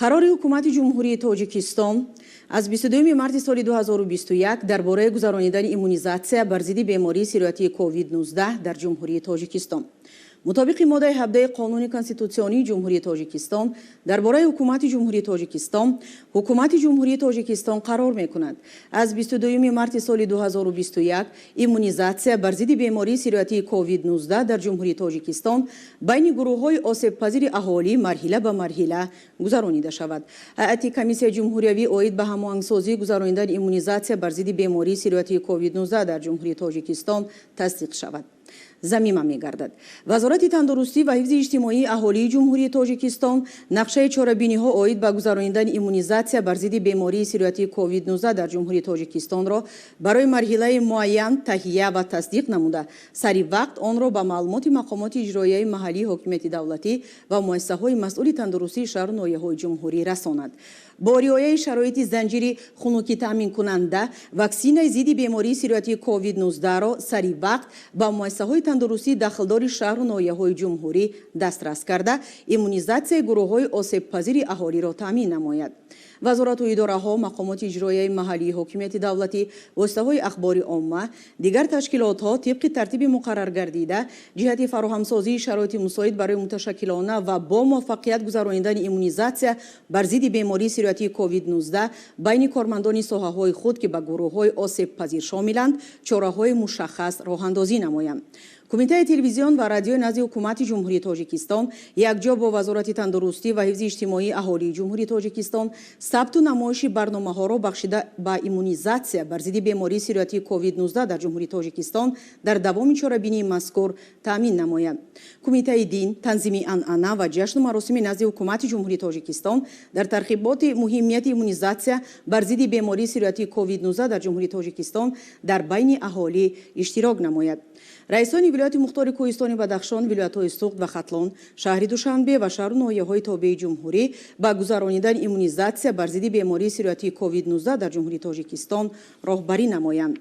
Қарори Ҳукумати Ҷумҳурии Тоҷикистон аз 22 марти соли 2021 дар бораи гузаронидани иммунизатсия бар зидди бемории сироятии COVID-19 дар Ҷумҳурии Тоҷикистон. Мутобиқи моддаи 17 Қонуни Конститутсионии Ҷумҳурии Тоҷикистон дар бораи Ҳукумати Ҷумҳурии Тоҷикистон, Ҳукумати Ҷумҳурии Тоҷикистон қарор мекунад: аз 22 марти соли 2021 иммунизатсия бар зидди бемории сироятии COVID-19 дар Ҷумҳурии Тоҷикистон байни гурӯҳҳои осебпазири аҳолӣ марҳила ба марҳила гузаронида шавад. Ҳайати Комиссияи ҷумҳуриявӣ оид ба ҳамоҳангсозии гузаронидани иммунизатсия бар зидди бемории сироятии COVID-19 дар Ҷумҳурии Тоҷикистон тасдиқ шавад, замима мегардад. Вазорати тандурустӣ ва ҳифзи иҷтимоии аҳолии Ҷумҳурии Тоҷикистон нақшаи чорабиниҳо оид ба гузаронидани иммунизатсия бар зидди бемории сироятии COVID-19 дар Ҷумҳурии Тоҷикистонро барои марҳилаи муайян таҳия ва тасдиқ намуда, сари вақт онро ба маълумоти мақомоти иҷроияи маҳаллии ҳокимияти давлатӣ ва муассисаҳои масъули тандурустии шаҳру ноҳияҳои ҷумҳурӣ расонад. Бо риояи шароити занҷири хунукӣ таъминкунанда ваксинаи зидди бемории сироятии COVID-19-ро сари вақт ба муассисаҳои тандурустии дахлдори шаҳру ноҳияҳои ҷумҳурӣ дастрас карда, иммунизатсияи гурӯҳҳои осебпазири аҳолиро таъмин намояд. Вазорату идораҳо, мақомоти иҷроияи маҳаллии ҳокимияти давлатӣ, воситаҳои ахбори омма, дигар ташкилотҳо тибқи тартиби муқарраргардида ҷиҳати фароҳамсозии шароити мусоид барои муташаккилона ва бо муваффақият гузаронидани иммунизатсия бар зидди бемории сироятии COVID-19 байни кормандони соҳаҳои худ, ки ба гурӯҳҳои осебпазир шомиланд, чораҳои мушаххас роҳандозӣ намоянд. Кумитаи телевизион ва радиои назди Ҳукумати Ҷумҳурии Тоҷикистон якҷо бо Вазорати тандурустӣ ва ҳифзи иҷтимоии аҳолии Ҷумҳурии Тоҷикистон сабту намоиши барномаҳоро, бахшида ба иммунизатсия бар зидди бемории сироятии COVID-19 дар Ҷумҳурии Тоҷикистон, дар давоми чорабинии мазкур таъмин намояд. Кумитаи дин, танзими анъана ва ҷашну маросими назди Ҳукумати Ҷумҳурии Тоҷикистон дар тарғиботи муҳимияти иммунизатсия бар зидди бемории сироятии COVID-19 дар Ҷумҳурии Тоҷикистон дар байни аҳолӣ иштирок намояд. Раисони вилояти мухтори Кӯҳистони Бадахшон, вилоятҳои Суғд ва Хатлон, шаҳри Душанбе ва шаҳру ноҳияҳои тобеи ҷумҳурӣ ба гузаронидани иммунизатсия бар зидди бемории сироятии COVID-19 дар Ҷумҳурии Тоҷикистон роҳбарӣ намоянд.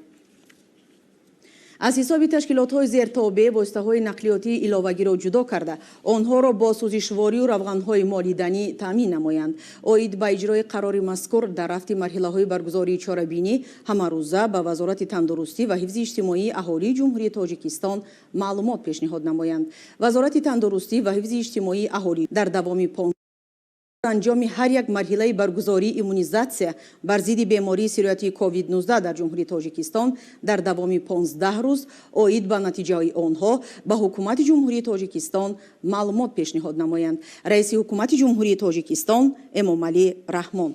Аз ҳисоби ташкилотҳои зертобеъ воситаҳои нақлиётии иловагиро ҷудо карда, онҳоро бо сӯзишворию равғанҳои молиданӣ таъмин намоянд. Оид ба иҷрои қарори мазкур дар рафти марҳилаҳои баргузории чорабинӣ ҳамарӯза ба Вазорати тандурустӣ ва ҳифзи иҷтимоии аҳолии Ҷумҳурии Тоҷикистон маълумот пешниҳод намоянд. Вазорати тандурустӣ ва ҳифзи иҷтимоии аҳолӣ дар давоми анҷоми ҳар як марҳилаи баргузории иммунизатсия бар зидди бемории сироятии COVID-19 дар Ҷумҳурии Тоҷикистон дар давоми 15 рӯз оид ба натиҷаҳои онҳо ба Ҳукумати Ҷумҳурии Тоҷикистон маълумот пешниҳод намоянд. Раиси Ҳукумати Ҷумҳурии Тоҷикистон Эмомалӣ Раҳмон.